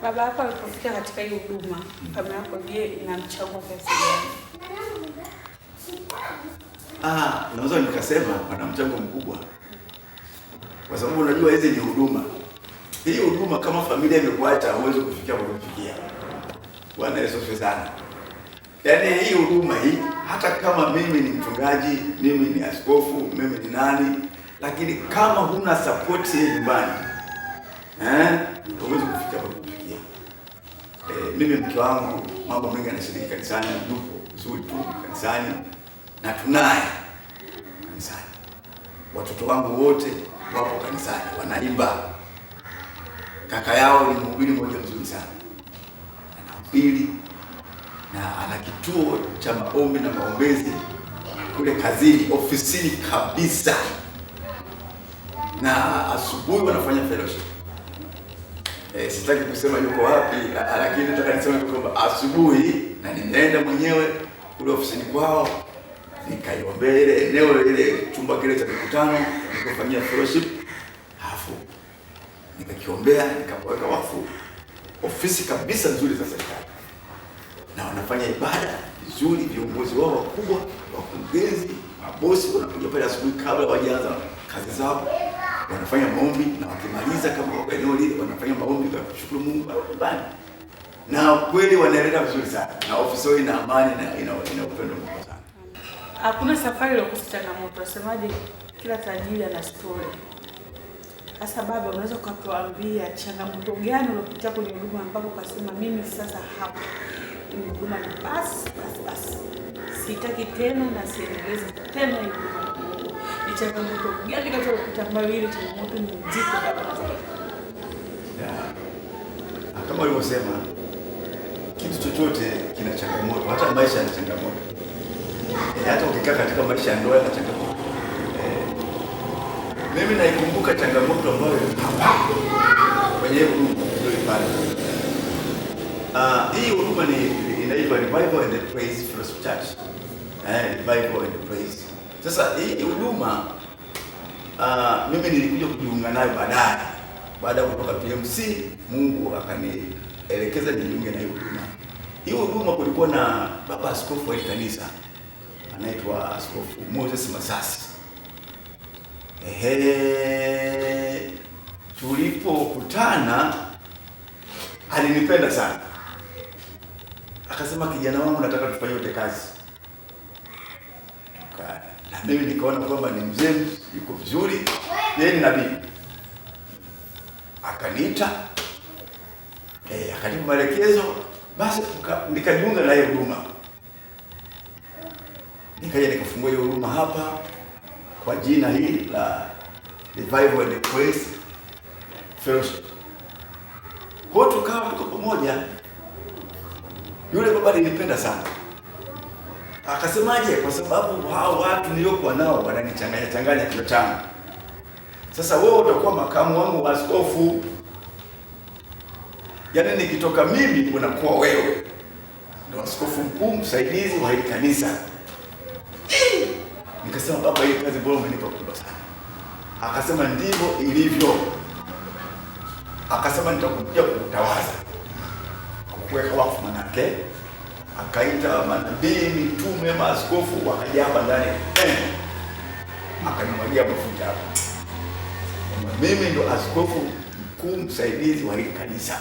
Baba, hapa alipofika katika hii huduma, familia yako je, ina mchango kiasi gani? Naweza nikasema wana mchango mkubwa, kwa sababu unajua hizi ni huduma. Hii huduma kama familia imekuacha huwezi kufikia kufikia. Bwana Yesu asifiwe sana. Yaani hii huduma hii, hata kama mimi ni mchungaji, mimi ni askofu, mimi ni nani, lakini kama huna support nyumbani, huwezi kufikia kufikia. Mimi mke wangu mambo mengi anashiriki kanisani, yupo vizuri tu kanisani na tunaye kanisani. Watoto wangu wote wapo kanisani, wanaimba. Kaka yao ni mhubiri mmoja mzuri sana, anahubiri na ana kituo cha maombi na maombezi kule kazini, ofisini kabisa, na asubuhi wanafanya fellowship. Sitaki kusema yuko wapi, lakini nataka niseme kwamba asubuhi, na nimeenda mwenyewe kule ofisini kwao nikaiombea ile eneo, ile chumba kile cha mikutano, nikafanyia fellowship, alafu nikakiombea, nikaweka wakfu ofisi kabisa nzuri za serikali, na wanafanya ibada vizuri. Viongozi wao wakubwa, wakurugenzi, mabosi wanakuja pale asubuhi kabla hawajaanza kazi zao, wanafanya maombi, na wakimaliza kama wako eneo lile wanafanya maombi kwa kushukuru Mungu nyumbani, na kweli wanaendelea vizuri sana, na ofisi yao ina amani na ina upendo mkubwa sana. Hakuna safari iliyokosa changamoto. Wasemaje, kila tajiri ana story. Sasa baba, unaweza ukatuambia changamoto gani uliopitia kwenye huduma ambapo ukasema mimi sasa hapa huduma ni basi basi basi, sitaki tena na siendelezi tena hii huduma ya Mungu? Ni changamoto gani katika uliopitia ambayo ile changamoto ni nzito baba? Kama ulivyosema, kitu chochote kina changamoto, hata maisha yana changamoto. Hata ukikaa katika maisha ya ndoa yana changamoto. Mimi naikumbuka changamoto ambayo hapa kwenye huduma niliyoipata. Hii huduma ni inaitwa Revival and the Praise Fellowship Church. Revival and the Praise. Sasa hii huduma mimi nilikuja kujiunga nayo baadaye. Baada ya kutoka PMC, Mungu akanielekeza nijiunge na hii huduma. Hii huduma kulikuwa na baba askofu wa kanisa anaitwa Askofu Moses Masasi. Tulipokutana alinipenda sana. Akasema, kijana wangu, nataka tufanye wote kazi. Na mimi nikaona kwamba ni mzee, yuko vizuri, yeye ni nabii. Akaniita, akanipa maelekezo, basi nikajiunga na hiyo huduma. Nikaja nikafungua hiyo huduma hapa kwa jina hili la Revival and Praise Fellowship. Kwa hiyo tukawa tuko pamoja. Yule baba alinipenda sana. Akasemaje? Kwa sababu hao watu niliokuwa nao wananichanganya changanya kichwa changu. Sasa wewe utakuwa makamu wangu wa askofu. Yaani nikitoka mimi unakuwa wewe ndio askofu mkuu msaidizi wa hili kanisa. Nikasema, baba, hii kazi bora umenipa kubwa sana. Akasema ndivyo ilivyo. Akasema nitakuja kukutawaza, kukuweka wakfu. Manake akaita manabii, mitume, maaskofu wakaja hapa ndani, akanimwagia mafuta hapa. Mimi ndo askofu mkuu msaidizi wa hili kanisa.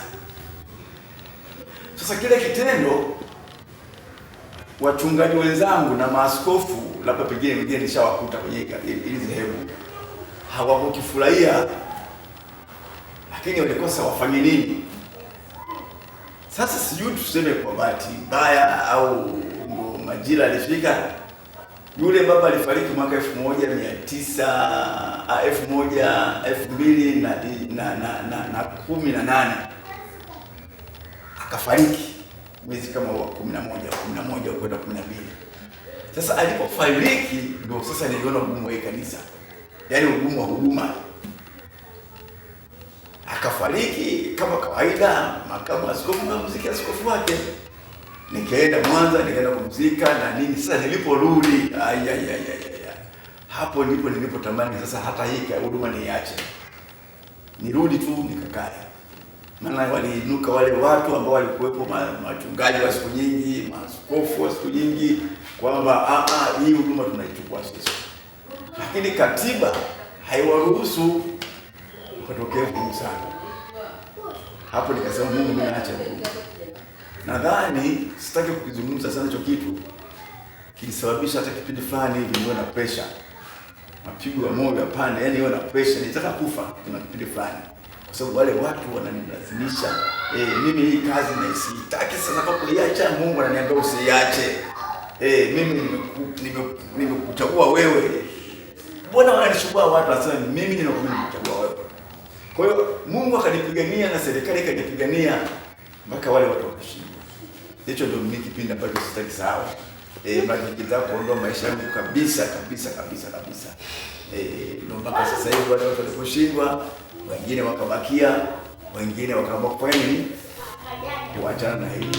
Sasa kile kitendo wachungaji wenzangu na maaskofu labda pengine wengine nishawakuta kwenye hili dhehebu hawakukifurahia, lakini walikosa wafanye nini. Sasa sijui tuseme kwa bahati mbaya au ndo majira alifika. Yule baba alifariki mwaka 2018 akafariki mwezi kama wa 11 kwenda 12. Sasa alipofariki ndio sasa niliona ugumu wa kanisa, yaani ugumu wa huduma. Akafariki kama kawaida, makamu askofu na mziki askofu wake. Nikaenda Mwanza, nikaenda kumzika na nini. Sasa niliporudi, hapo ndipo nilipotamani sasa hata hii huduma niache, nirudi tu nikakae. Maana waliinuka wale watu ambao walikuwepo, machungaji wa siku nyingi, maaskofu wa siku nyingi, kwamba hii huduma tunaichukua sisi, lakini katiba haiwaruhusu. Ukatokea vurugu sana hapo. Nikasema Mungu, mimi naacha huduma. Nadhani sitaki kukizungumza sana hicho kitu, kilisababisha hata kipindi fulani hivi niwe na pressure, mapigo ya moyo hapana, yani niwe na pressure, nitaka kufa kuna kipindi fulani, kwa sababu wale watu wananilazimisha mimi hii kazi na sitaki sasa kwa kuiacha. Mungu ananiambia usiiache. Mimi nimekuchagua wewe. Mbona wananichukua watu wanasema mimi nimekuchagua wewe? Kwa hiyo Mungu akanipigania na serikali ikanipigania mpaka wale watu wakashindwa. Hicho ndio mimi kipindi ambacho sitaki sahau. Mpaka kitaka kuondoa maisha yangu kabisa kabisa kabisa kabisa. Ndio mpaka sasa hivi wale watu waliposhindwa, wengine wakabakia, wengine wakaamua kufanya nini? Kuachana na hili.